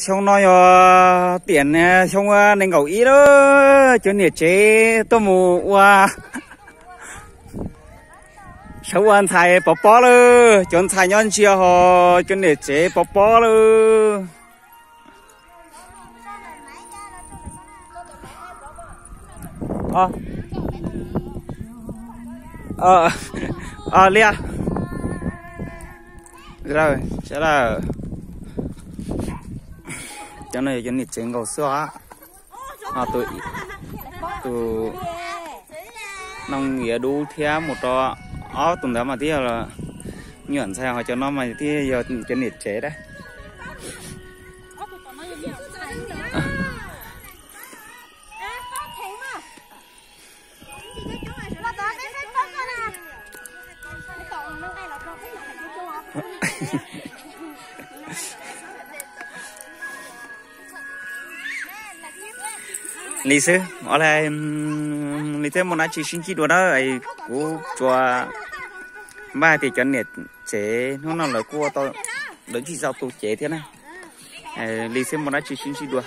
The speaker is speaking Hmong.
Xyoo no yog tiam xyoo nees nkaum ib lawm, cov niam tsev tuaj mus ua, sawv ua ntxhais pov pob lawm, cov ntxhais nyob ntsia ho cov niam tsev pov pob lawm. Liaj, cov no yog cov niam tsev nkaus xwb os. Tus noog iav dub thiab mus rau ob tus ntawd mas twb yog nyuam ntxhais, ho cov no mas thiaj yog cov niam tsev dab. Li xwb os, li thiab muaj dab tsi sib ntsib dua na. Kuv tsuas npaj hais tias cov niam tsev hnub no lawv kuj ua tau, lawv tsis tau tu cev thiab na. Li thiab muaj dab tsi sib ntsib dua.